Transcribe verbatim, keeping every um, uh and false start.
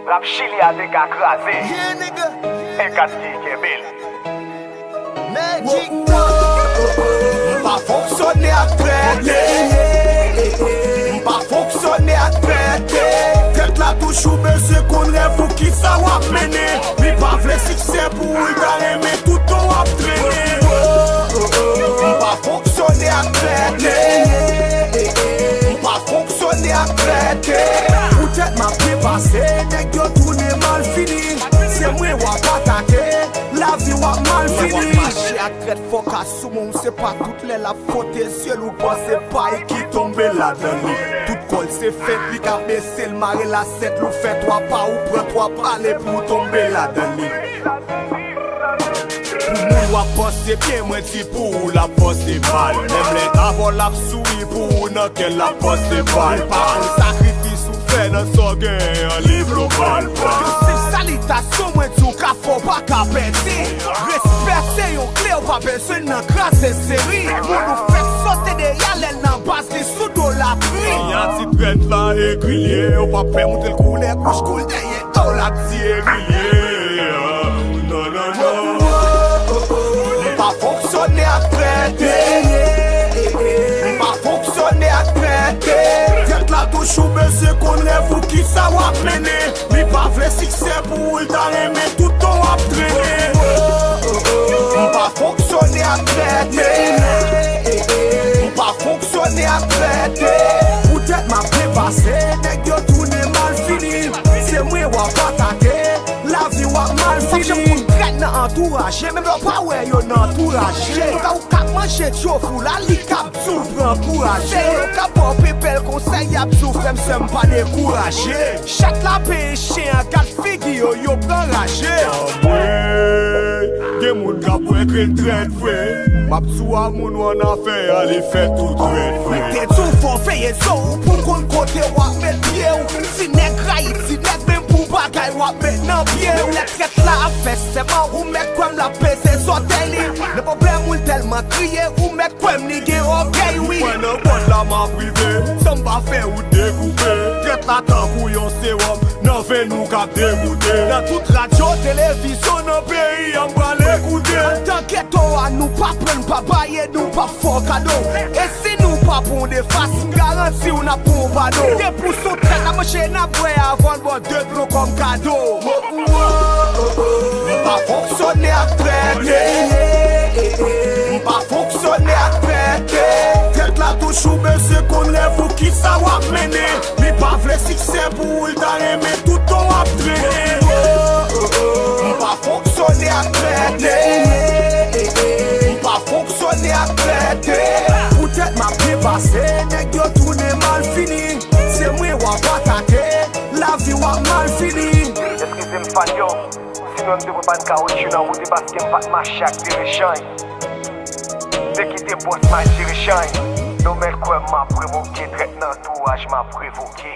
Rap Chili a te ka kraze. E kat ki kenbe l. Magic. M pa fonksyone ak trèt. M pa fonksyone ak trèt. Trèt la toujou bezwen konn rèv ou kisa w ap mennen. Li pa vle siksè pou ou, li ta renmen tout tan w ap trennen. M pa fonksyone ak trèt. M pa fonksyone ak trèt. Poutèt m ap byen pase, nèg yo tounen malfini. Se mwen w ap atake, lavi w ap mal fini. Mache ak trèt fòk a sou mwen, se pa tout lè l ap fwote zye l ou panse pay ki tonbe ladan li. Tout kò l se fent, li ka bese l, mare l a sèt, l ou fè twa pa, ou pran twa pale pou w tonbe ladan li. Pou moun w ap panse byen, mwen di pou ou l ap panse mal. Menm lè avè w l ap souri pou ou, nan kè l ap panse mal. Pa pou sakrifis ou fè nan sa w genyen an, li vle w pran l pran. Yon senp salitasyon, mwen di w ka fè w pa ka pèdi. Respè se yon kle, w pa bezwen nan kraze seri. Moun ou fèk sote dèyè lè l nan baz li sou do lapli. Siyati trèt la egrilye, ou p ap fè montre l koulè kouch koul dèyè do l ap di egrilye. Non, non, non. M pa fonksyone ak trèt. M pa fonksyone ak trèt. Trèt la toujou bezwen konn rèv ou kisa w ap mennen. Li pa vle siksè pou ou, l ta renmen tout tan w ap trennen. M pa fonksyone ak trèt. M pa fonksyone ak trèt. Poutèt m ap byen pase, nèg yo tounen malfini. Se mwen w ap atake, lavi w ap mal fini. Fòk jan moun trèt nan antouraj, menm lè w pa wè yo nan antouraj. Ou ka, ou k ap manje tchofou la, li k ap di w pran kouraj. Se yo k ap ba w pi bèl konsèy, y ap di w frè m, sè m, pa dekouraje. Chat la peye chen an, gad figi yo, yo pran raje. Anmwey, gen moun k ap wè ke l trèt vre. M ap di w a moun w annafè a, li fè tou trèt vre. Te di w fò w veye zo w pou w konn kote w ap met pye w. Si nèg rayi ti nèg, menm pou bagay w ap met nan pye w. Lè trèt la ap fè sèman, ou mèt kwè m l ap peze zòtèy li. Nan pwoblèm ou l tèlman kriye, ou mèt kwè m li gen ògèy, wi. Mwen nan bòd la m ap rive, san m pa fè wout dekoupe. Trèt la tankou yon sewòm, nan venn nou k ap degoute. Nan tout radyo, televizyon nan peyi a, m pral ekoute. Antan geto a, nou p ap pran, n p ap baye, nou p ap fè w kado. E si nou pa bon de fas, m garanti w n ap pran w bado. De pou sou trèt, n ap manje, n ap bwè avan l ba w de dlo kòm kado. M pa fonksyone ak trèt. M pa fonksyone ak trèt. Trèt la toujou bezwen konn rèv ou kisa w ap mennen. Li pa vle siksè pou ou, l ta renmen tout tan w ap trennen. M pa fonksyone ak trèt. M pa fonksyone ak trèt. Poutèt m ap byen pase, nèg yo tounen malfini. Se mwen w ap atake, lavi w ap mal fini. Eskize m, fan yo. Si nou menm te pran pàn kawotchou nan wout, e paske m pa t mache ak dirijan. Te kite bòs m al jere chan. Nou mèt kwè m ap revoke, trèt nan antouraj m ap revoke.